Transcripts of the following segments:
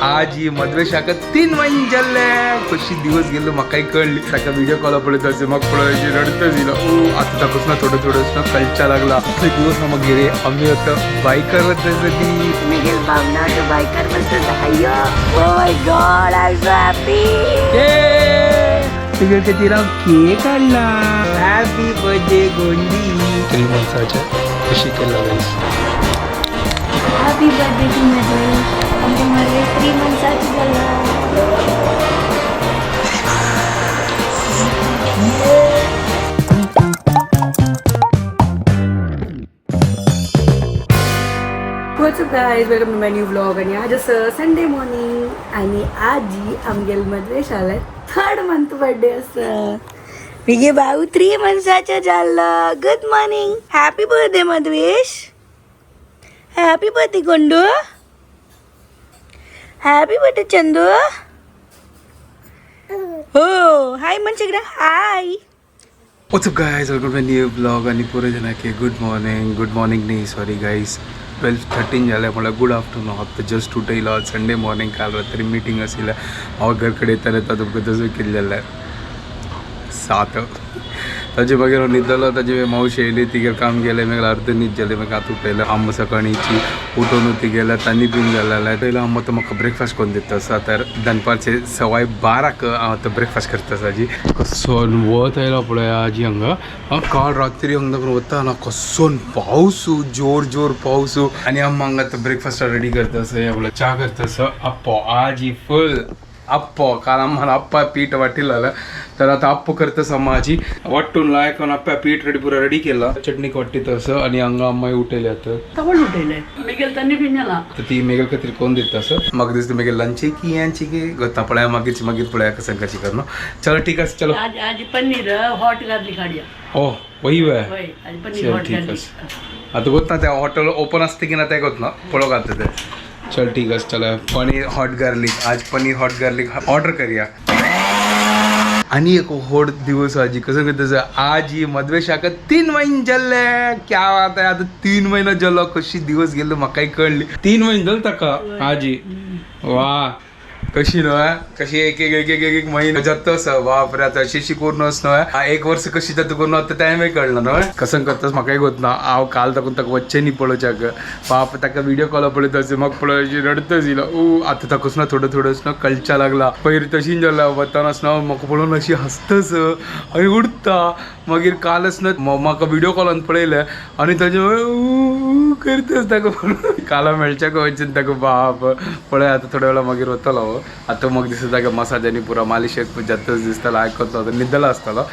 आज ही मदवे शाखा 3 महिने जाल्ले कशी दिवस गेलो म्हाकाय कळ्ळी. ताका व्हिडिओ कॉल पळयता आसा, म्हाका पळय रडत दिलो. ओ आतां ताका ना थोडो थोडो ना कळच्या लागला. इतले दिवस ना मागीर आमी आतां बायकार वता आसा ती. निखिल भावना तो बायकार बसता. अय्यो, oh my god, I am so happy. तुगे खातीर हांव केक हाडला. Happy birthday Gondi. 3 मंथ्साचे खुशी केला guys. Happy birthday to Madhvesh. आमचे मधवेश 3 मंथ्साची जाला. What's up guys, welcome to my new vlog. आणि आज असं संडे मॉर्निंग आणि आजी आमगेल मधवेशाला 3rd month birthday असं. मिगे भाऊ 3 मंथ्साच्या झालं. Good morning, happy birthday Madhvesh, happy birthday Gondu, happy birthday Chandu. हो हाय म्हण सगळं हाय. What's up guys, welcome to new vlog. आणि पुरे जणांके गुड मॉर्निंग. गुड मॉर्निंग नाही, सॉरी गाईज, 12:13 झालं मला. Good afternoon. आता जस्ट उठयलो. आज संडे मॉर्निंग. काल रात्री मिटींग आशिल्लें. हांव घर कडेन येताना येता तुमकां तसो कितें जालें 7 ताजे मागीर हांव न्हिदलो. ताजे मागीर मावशी येयली, तिगेर काम गेलें. मागीर अर्द न्हीद जाली. मागीर आतां उठयलें. आम्मा सकाळींची उठोवन तिगेल्या तांणी बीन जालें. पयलीं आम्मा आतां म्हाका ब्रेकफास्ट करून दिता आसा. तर दनपारचे 12:15 हांव आतां ब्रेकफास्ट करता आसा. आजी कसो वत आयला पळय आजी हांगा. काल रात्री हांगा वता ना कसो पावस, जोर जोर पावस. आनी आम्मा हांगा आतां ब्रेकफास्ट रेडी करता आसा. हें पळय च्या करता आसा. आप्पो आजी फुल अप्पो. काल आम्हाला अप्पा पीठ वाटिल्ला तर आता अप्पो करता अम्माजी वाटून लायकून अप्पा पीठ रेडी पुरा रेडी केला. चटणी वाटीत असं. आणि हांगा अम्माय उठयले आतां. तवळ उठयले मेगेल तन्नी पिंजला. तर ती मेगल खातीर कोण दिता असं. म्हाका दिसता मेगेल लंच की यांची की गोता पळया. मागीर मागीर पळया कसं कशी करून. चलो ठीक आसा, चलो. आज आज पनीर हॉट गार्लिक हाडिया. ओ वही वे. वय आज पनीर चल हॉट ठीक गार्लिक. आसा. आतां गोत ना ते हॉटेल ओपन आसता की ना तें गोत ना पळोवंक आतां तें. चल ठीक आसा, चल. पनीर हॉट गार्लिक, आज पनीर हॉट गार्लिक ऑर्डर करूया. आणि एक होड दिवस आजी कसं तसं आज ही मदवे शाखा 3 महिने जाल्ले. क्या बात आहे. आता 3 महिने जालो. कशी दिवस गेलो म्हाकाय कळ्ळी. 3 महिने जाले ताका आजी. वा कशी न्हय कशी एक एक एक एक एक एक महिनो जाता आसा. बापरे, आतां अशी अशी करून न्हय 1 वर्स कशी जाता करून आतां टायमय कळना न्हय. कसं करतास म्हाकाय गोत ना. हांव काल ताकून ताका वच्चें न्ही पळोवच्याक. बाप ताका व्हिडिओ कॉल पळयता आसा. म्हाका पळय अशी रडत दिलो. ओ आतां ताका ना थोडो थोडो ना कळच्या लागला. पयर तशीच जाला वतानाच ना म्हाका पळोवन अशी हांसताच आनी उडता. मागीर कालच ना म्हाका व्हिडिओ कॉलान पळयलें आनी ताजे करताच ताका पळोवन. काला मेळच्याक वचून ताका बाप पळय. आतां थोड्या वेळा मागीर वतलो. आतां म्हाका दिसता ताका मसाज आनी पुरा मालिश जातच दिसतालो. आयकतलो आतां न्हिदलो आसतलो.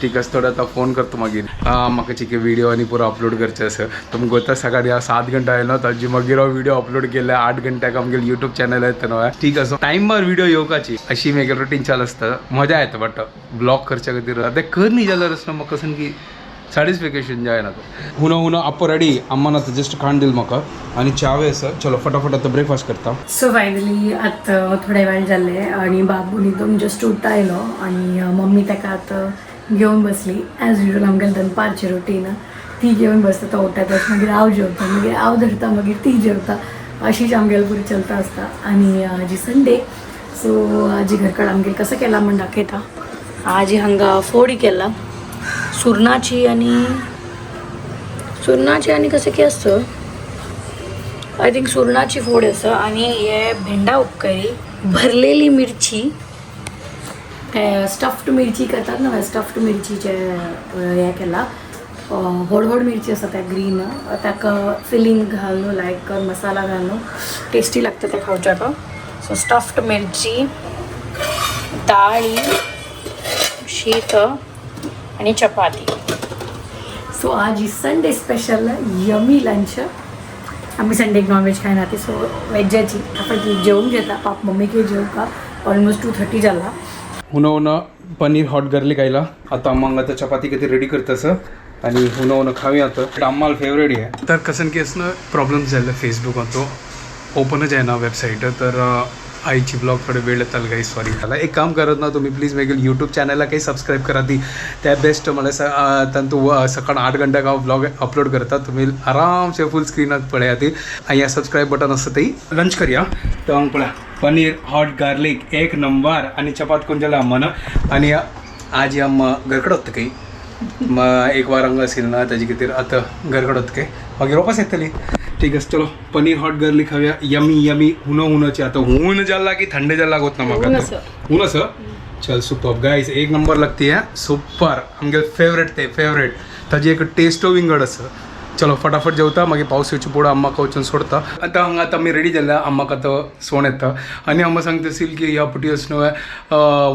ठीक आसा, थोडो आतां फोन करता मागीर. म्हाका चिके व्हिडिओ आनी पुरो अपलोड करचें आसा. तुमकां गोता सकाळी हांव 7 घंटा आयलो ताजी मागीर हांव व्हिडिओ अपलोड केले. 8 घंट्याक आमगेले युट्यूब चॅनल येता न्हय. ठीक आसा, टायमार व्हिडिओ येवपाची अशी मेगेली रुटीन चालू आसता. मजा येता बट ब्लॉग करच्या खातीर आतां कर न्ही जाल्यार आसना म्हाका सामकी सॅटिस्फिकेशन जायना. हुनो हुनो अप्पो रेडी. अम्मान आतां जस्ट खाण दिल म्हाका आनी च्यावे आसा. चलो फटाफट आतां ब्रेकफास्ट करता. सो फायनली आतां थोडे वेळ जाल्ले आणि बाबू न्हिदून जस्ट उठता आयलो आणि मम्मी ताका आतां घेवन बसली. एज युजल आमगेले दनपारची रुटीन. ती घेवन बसता, तो उठताच मागीर हांव जेवता, मागीर हांव धरता, मागीर ती जेवता. अशीच आमगेली पुरी चलता आसता. आणि आजी संडे सो आजी घरकड आमगेल कसं केला म्हण दाखयता. आजी हांगा फोडी केला सुरणाची आणि सुरणाची आणि कसं की असतं I think सुरणाची फोड आसा. आणि हे भेंडा उपकरी भरलेली मिरची, ते स्टफ्ड मिरची करतात ना, स्टफ्ड मिरचीचे हे केला. व्हड व्हड मिरची आसा त्या ग्रीन, ताका फिलिंग घालून लायक मसाला घालून टेस्टी लागता ते खावच्याक. सो स्टफ्ड मिरची, दाळी, शीत आणि चपाती. सो आज ही संडे स्पेशल यमी लंच. आम्ही संडेक नॉनव्हेज खायना ती, सो वेजाची आपण जेवून घेता. पाप मम्मीक जेवका ऑलमोस्ट 2:30 जाला. हुनो हुनो पनीर हॉट गार्लिक आयला. आता मग आता चपाती कधी रेडी करतस आणि हुनो हुनो खावी. आता आम्हाला फेवरेट आहे. तर कसं की असं प्रॉब्लेम जाल्ले फेसबुकाचो ओपनच जायना वेबसाईट. तर आईची ब्लॉग थोडे वेळ येताल काही, सॉरी. त्याला एक काम करत ना तुम्ही प्लीज मेगेल यूट्यूब चॅनलला काही सबस्क्राईब करा ती त्या बेस्ट मला तांतू सकाळ 8 घंटा का ब्लॉग अपलोड करता, तुम्ही आरामसे फुल स्क्रीनात पळया ती. आणि या सबस्क्राईब बटन असतं ते लंच करूया. तर मग पळया पनीर हॉट गार्लिक एक नंबर आणि चपात कोण जाला अम्मा ना. आणि आज अम्मा घरकडं होतं काही मग एक वार अंग असेल ना त्याची किती आता घरकडं होतं काही मागीर वापस येतली. ठीक आहे, चलो पनीर हॉट गार्लिक खाऊया. यमी यमी हुनो हुनोची आता हुन जाला की थंड जाला होत ना मग ऊन. ऊन असं. चल सुपर गाईस, एक नंबर लागते है सुपर, आमगे फेवरेट ते फेवरेट. ताजी एक टेस्टो विंगड असं. चलो फटाफट जेवता, मागीर पावस येवचे पुढं अम्माक वचून सोडता. आतां हांगा आतां आमी रेडी जाल्या, अम्माक आतां सोण येता. आनी अम्मा सांगता असेल की ह्या पटी अस न्हय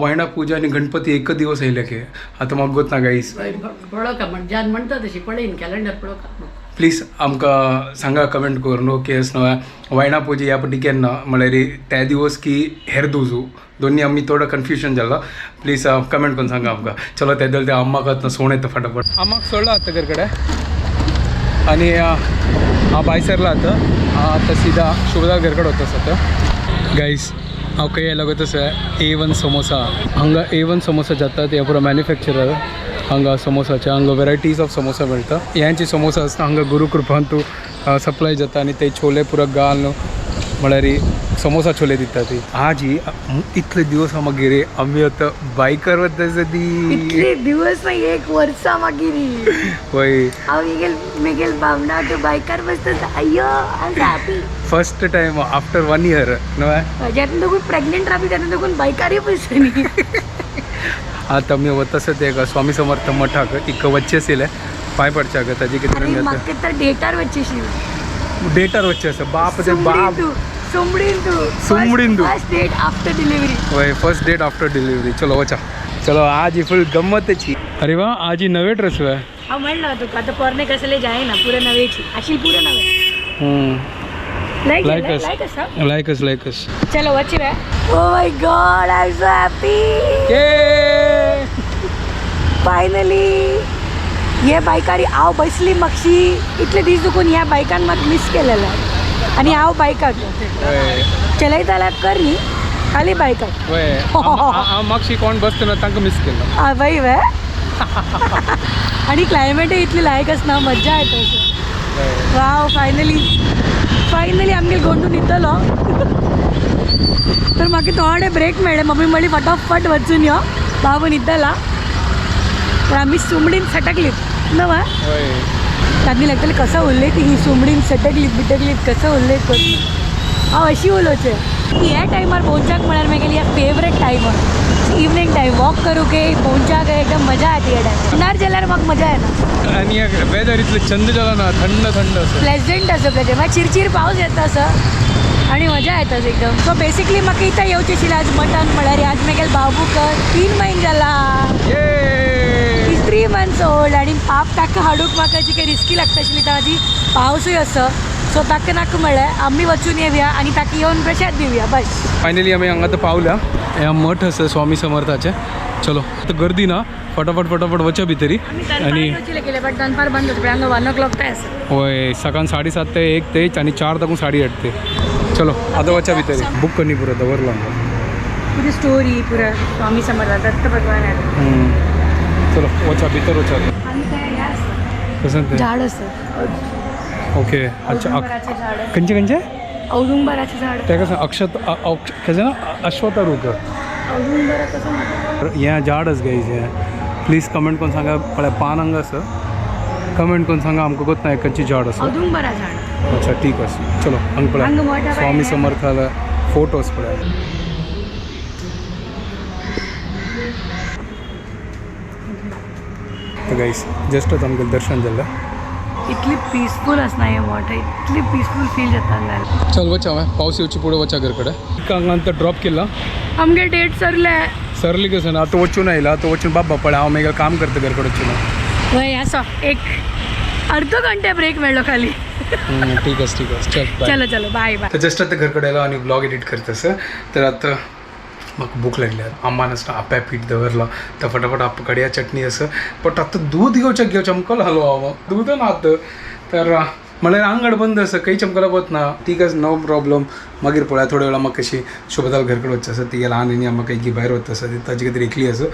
वायणा पूजा आनी गणपती एकच दिवस येयले की आतां म्हाका गोत ना गाईस. पळोवका म्हण म्हणटा तशी पळयन कॅलेंडर पळोवका. प्लीज आमकां सांगा कमेंट करून न्हू की अस न्हय वायणा पूजा ह्या पटी केन्ना, म्हळ्यार त्या दिवस की हेर दिवसू, दोन्ही आमी थोडं कन्फ्युजन जालां. प्लीज कमेंट करून सांगा आमकां. चलो ते ते अम्माक आतां सोण येता फटाफट. अम्माक सोडला आतां घरकडे आणि हा भायर सरला आतां. आतां सीधा शुभदा घरकडे वता आतां. गाईस हांव खंय येयला गो तसं A1 samosa. हांगा A1 samosa जाता ते पुरो मॅन्युफॅक्चरर हांगा समोसाचे. हांगा वेरायटीज ऑफ समोसा मेळटा. ह्यांचे समोसा आसता हांगा गुरुकृपान तूं सप्लाय जाता आनी ते छोले पुरो घालून म्हळ्यार समोसा छोले दिता ती. आजी इतले दिवस मागीर आमी आतां बायकार वता ती. इतले दिवस नाही, एक वर्सा मागीर. वय. हांव मेगेल मेगेल बामणा तूं बायकार बसता, अय्यो I am happy. First time after 1 year न्हय. जेन्ना देखून प्रेग्नेंट रावली तेन्ना देखून बायकारय बसली. आता मी वतस ते एका स्वामी समर्थ मठाक इक वच्चे आशिल्ले पांय पडच्याक ताजे आणि कितें म्हाका तर डेटार वच्चे आशिल्लें. डेटार वच्चे आसा बाप ते बाप. सुमडीन तूं. सुमडीन तूं. First date after delivery. वय, फर्स्ट डेट आफ्टर डिलिव्हरी. चलो वचा चलो आज ही फुल गम्मतची. अरे वा आज ही नवे ड्रेस वय. हांव म्हणलो तुका आतां पोरणे कसले जायना, पुरो नवेची आशिल पुरो नवे. लायक लायक लायक आसा. लायकस लायकस. चलो वची वे. Oh my God, I am so happy. Finally हे बायकार हांव बसली मातशी इतले दीस दुखून ह्या बायकान म्हाका मिस केलेलं आणि हांव बायकाक चलयता जाल्यार कर न्ही खाली बायकाक. वय, हांव मागशी कोण बसता ना तांकां मिस केलो. आ बाई वे. आणि क्लायमेटय इतली लायक आसना, मज्जा येता अशें. वाव फायनली फायनली आमगेर गोंदू न्हिदतलो. तर म्हाका थोडे ब्रेक मेळ्ळे. मम्मी म्हणली फटाफट वचून यो, बाबू न्हिदला. तर आमी सुमडीन सटकलीत न वा. वय. तांणी लागतलें कसं उलयती ही सुमडीन सटकलीत बिटकलीत कसं उलयत कसं. हांव अशी उलोवचें की ह्या टायमार पोवच्याक म्हळ्यार म्हागेली ह्या फेवरेट टायमार इवनींग टायम वॉक करूंक पोवच्याक एकदम मजा येता. ह्या टायमार उन्हार जाल्यार म्हाका मजा येना. आनी वेदर इतलें चंद जाला ना, थंड थंड असं. प्लेजंट असं प्लेजंट. मागीर चिरचिर पावस येता असं आणि मजा येता एकदम. सो बेसिकली म्हाका इथं येवचें आशिल्लें आज मठान म्हळ्यार आज म्हागेले बाबूक 3 म्हयने जाला. Is 3 months old. आणि पाप ताका हाडूंक म्हाका जी काही रिस्की लागता आशिल्ली ताजी पावसूय असो. सो ताका नाका म्हळ्ळें आमी वचून येवया आनी ताका येवन प्रसाद दिवया बस. फायनली आमी हांगा आतां पावल्या. ह्या मठ आसा स्वामी समर्थाचे. चलो आतां गर्दी ना, फटाफट फटाफट वच्या भितरी. आणि गेले बट दनपार बंद होतं, हांगा 1 o'clock ते आसा. वय, सकाळ 7:30 ते 1 ते आनी 4 ताकून 8:30 ते. चलो आतां वच्या भितरी. बुक करणी पुरो दवरला हांगा. पुरी स्टोरी पुरा स्वामी समर्थ दत्त भगवान. चलो वचा भितर वचा. आणि ते हे आसा. कसं ते झाड आसा. ओके अच्छा. औदुंबराचें झाड. खंयचे खंयचे? औदुंबराचें झाड. ते कसं अक्षत कसं ना अश्वता रूख. औदुंबरा कसं म्हणतात? हें झाड आसा गायज हें. प्लीज कमेंट करून सांगा, पळय पान हांगा आसा. कमेंट करून सांगा आमकां गोत ना खंयची झाड आसा. औदुंबरा झाड. अच्छा ठीक आसा. चलो हांगा पळय हांगा मोठ्या स्वामी बाय. समर्थाला फोटोज पळय. तर गाईस जस्ट आतां आमगेलें दर्शन जालें. इतली पीसफूल आसना हें मठ, इतली पीसफूल फील जाता हांगा. चल वचा हांवें पावस येवचे पुढे वचा घरकडे. हांगा नंतर ड्रॉप केला. आमगे डेट सरले. सरली कसं ना आतां वचून आयला. आतां वचून बाबा पळय हांव मागीर काम करता घरकडे वचून. वय असो एक अर्धो घंटे ब्रेक मेळ्ळो खाली. ठीक आसा ठीक आसा, चल बाय. चलो चलो बाय बाय. तर जस्ट आता घरकडे आलो आणि ब्लॉग एडिट करतस. तर आता म्हाका भूक लागली. अम्मान आसता आप्या पीठ दवरला तर फटाफट आप कडया चटणी असं. बट आता दूध घेवच्या घेवच्या आमकां हलवा हांव दूध ना आतां. तर म्हळ्यार आंगड बंद आसा, खंय चमकलाक वतना. ठीक आसा, नो प्रॉब्लम. मागीर पळोवया थोड्या वेळा म्हाका कशी शुभदाल घरकडे वचचें आसा. ती ल्हान आनी म्हाका एक भायर वता आसा, ती ताजे खातीर एकली आसा.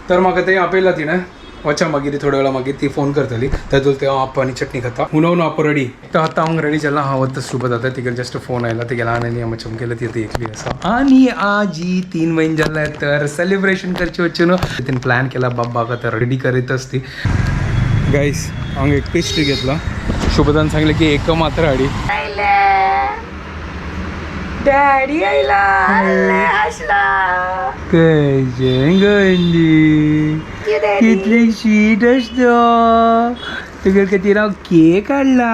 तर म्हाका तें आपयला तिणें, वचा मागीर थोड्या वेळा मागीर ती फोन करतली. तातूंत ते हांव आप्पा आनी चटणी खाता उलोवन आपो रेडी. तर आतां हांव रेडी जाला, हांव आतां शुभ जाता. तिगेर जस्ट फोन आयला, तिगे ल्हान आनी आमी चमकेला, ती आतां एकली आसा. आनी आजी 3 म्हयने जाले तर सेलिब्रेशन करचें वचून न्हू तिने प्लॅन केला. बाब्बाक आतां रेडी करीत आसती. गायस, हांव एक पेस्ट्री घेतला. शुभदान सांगलें की एक मात्र हाडी. डॅडी आयला, आसला. कशें गंजी, कितली शीट आसतो. तुगे खातीर हांव केक हाडला.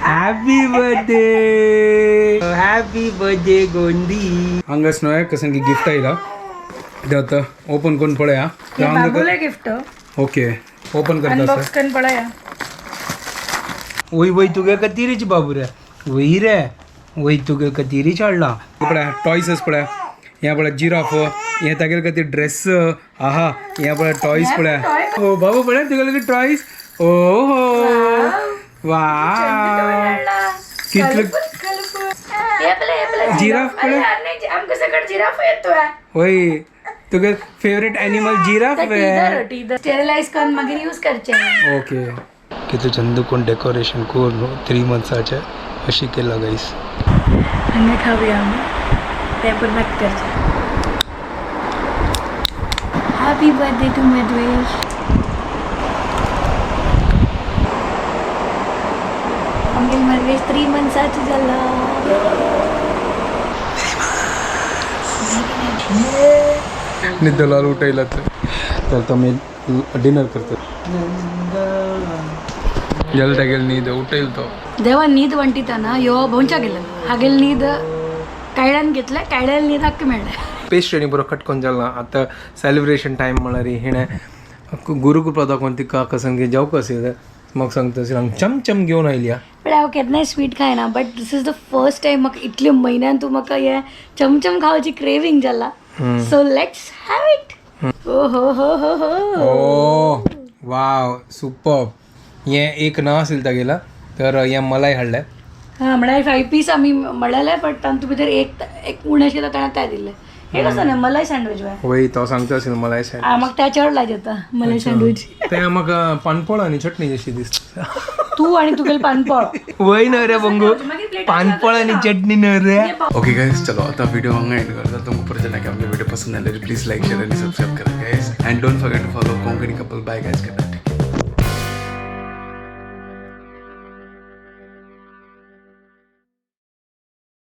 Happy birthday, happy birthday Gondi. हांगाच न्हय कसं की गिफ्ट आयला, ते आतां ओपन करून पळया. बाबूले गिफ्ट. ओके, ओपन करता. अनबॉक्स करून पळया. वय वय, तुगे खातीरच बाबू रे. वय रे वय, तुगे खातीरच हाडला. पळया टॉयस पळया, हें पळय जिराफ, हें तागेले खातीर ड्रेस. आहा, हें पळय टॉयस पळया. ओ बाबू, पळय तुगेले टॉयस. ओ हो, वा, कितले. जिराफ पळय. आमकां सकट जिराफ येतोय. वय, तुगे फेवरेट एनिमल जिराफ. स्टेरिलाइज करून मागीर यूज करचे. ओके, कितले चंद कोण डेकोरेशन करून 3 मंथ्साचे अशी केला गाईस. हांगा खावया आमी, पेपर बॅक करचे. Happy birthday to Madhvesh. आमगेल मधवेश 3 मंथ्साचे जाला. निद्दलाल उठयला तर तर मी डिनर करतो. जल टाकेल न्हीद उठेल तो. देवा न्हीद वंटिताना यो भोंवच्या गेलं हागेल न्हीद कायड्यान घेतलं, कायड्यान न्हीद हक्क मेळ्ळें. पेस्ट्री आनी बरो कटकोन जाला. आतां सेलिब्रेशन टायम म्हळ्यार हिणें गुरुकृपा दाखोवन तिका कसंगे जेवक आशिल्लें. म्हाका सांगता हांगा चमचम घेवन आयल्या. पण हांव केन्नाय स्वीट खायना, but this is the first time म्हाका इतले म्हयन्यान तूं म्हाका हें चमचम खावची क्रेविंग जाला. So let's have it. ओ हो हो हो हो. ओ वाव, सुपर. हें एक ना आशिल्लें तागेला, तर हें मलाई हाडलें. हां, म्हळ्यार 5 पीस आमी म्हळेलें, बट तातूंत भितर एक एक उणें आशिल्लें, ताणें तें दिल्लें. हे कसं ना मलाई सँडविच बाय. वय, तो सांगता आशिल्लो मलाई सँडविच. म्हाका त्या चड लायक येता मलाई सँडविच. तें म्हाका पानपोळ आनी चटणी जशी दिसता. तूं आनी तुगेलें पानपोळ. वय न रे बंगू, पानपोळ आनी चटणी न रे. ओके गाइस, चलो आता वीडियो हांगा एंड करता. तुमको पता चला कि आपने वीडियो पसंद आले, प्लीज लाइक, शेयर आणि सबस्क्राइब करा guys, and don't forget to follow Konkani couple. Bye guys, good night.